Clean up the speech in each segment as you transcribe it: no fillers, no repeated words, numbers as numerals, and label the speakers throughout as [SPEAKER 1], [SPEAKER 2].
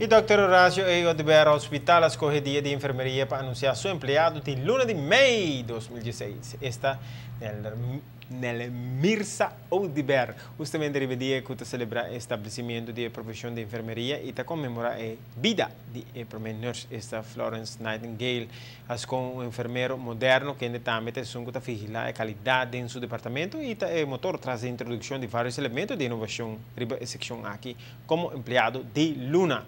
[SPEAKER 1] E Dr. Horacio E. Oduber Hospital a scoge Dia di Enfermeria pa anuncia su empleado di luna di mei 2016. Esta Nel Mirza Oduber. Hustamente riba dia cu ta celebra establecimento di profesion di enfermeria y ta conmemora e bida di e prome nurse, esta Florence Nightingale. Asina un enfermero moderno cu tambe ta ta vigila e calidad den su departamento y ta e motor tras di introduccion di varios elemento di innovacion riba e seccion aki como empleado di luna.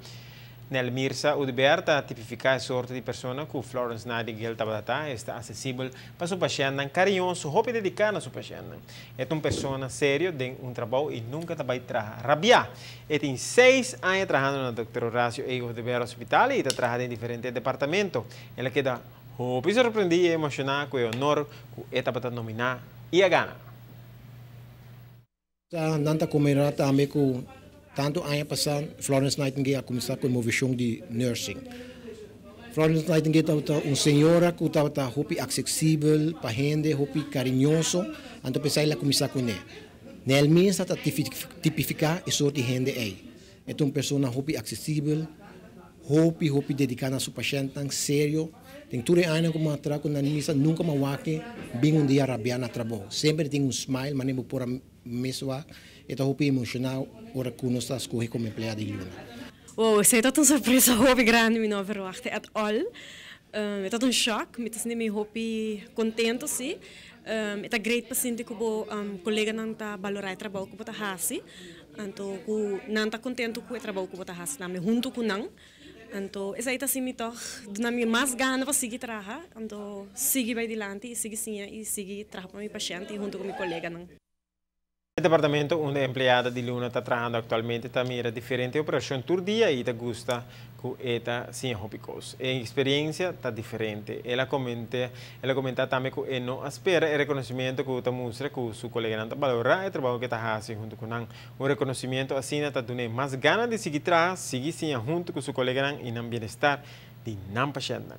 [SPEAKER 1] Nel Mirza Oduber ta tipifica e sorto di persona cu Florence Nightingale tabata, ta accesibel pa su pashent, cariñoso, hopi dedica na su pashent. E un persona serio, den un trabou y nunca ta bay traha rabia. E tin 6 aña trahando na Dr. Horacio E. Oduber Hospital y ta trahando den diferente departamento. El a keda hopi sorprendi y emociona cu e honor cu e tabata nomina y a gana.
[SPEAKER 2] Nan ta conmemora tambe cu tanto aña pasa Florence Nightingale a cuminsa cu e movimento di nursing. Florence Nightingale tabata un señora cu tabata hopi accesibel pa hende, hopi cariñoso, anto p'esey el a cuminsa cu ne. Nel mes ta tipifica e sorto di hende ey. E un persona hopi accesibel, hopi hopi dedica na su pashent, serio. Tin tur aña cu mi a traha cu Nelmisa, nunca m'a wak'e bin un dia rabia na trabou. Semper tin un smile, mas nem por mesmo e ta hopi emocional ora cu nos a scoge como empleado di luna.
[SPEAKER 3] Wow, esey ta un sorpresa hopi grandi, mi no a verwacht at all. Ta un shock, mi ta sinti hopi contento, si. Ta great pa sinti cu bo coleganan ta balora e trabou cu bo ta haci. Anto, cu nan ta contento cu e trabou cu bo ta haci, nan hunto cu nan. Anto, esey ta asina mi toch, duna mi mas gana pa sigui traha. Anto, sigui bay dilanti, sigui siña y sigui traha pa mi pashent hunto cu mi coleganan.
[SPEAKER 1] E departamento unda e empleado di luna ta trahando actualmente ta mira diferente operacion tur dia y ta gusta cu e ta siña hopi cos. E experiencia ta diferente. El a comenta tambe cu e no a spera e reconocimento cu ta mustra cu su coleganan ta balora e trabou cu e ta haci hunto cu nan. Un reconocimento asina ta duna mas gana di sigui traha, sigui siña hunto cu su coleganan y nan bienestar di nan pashent.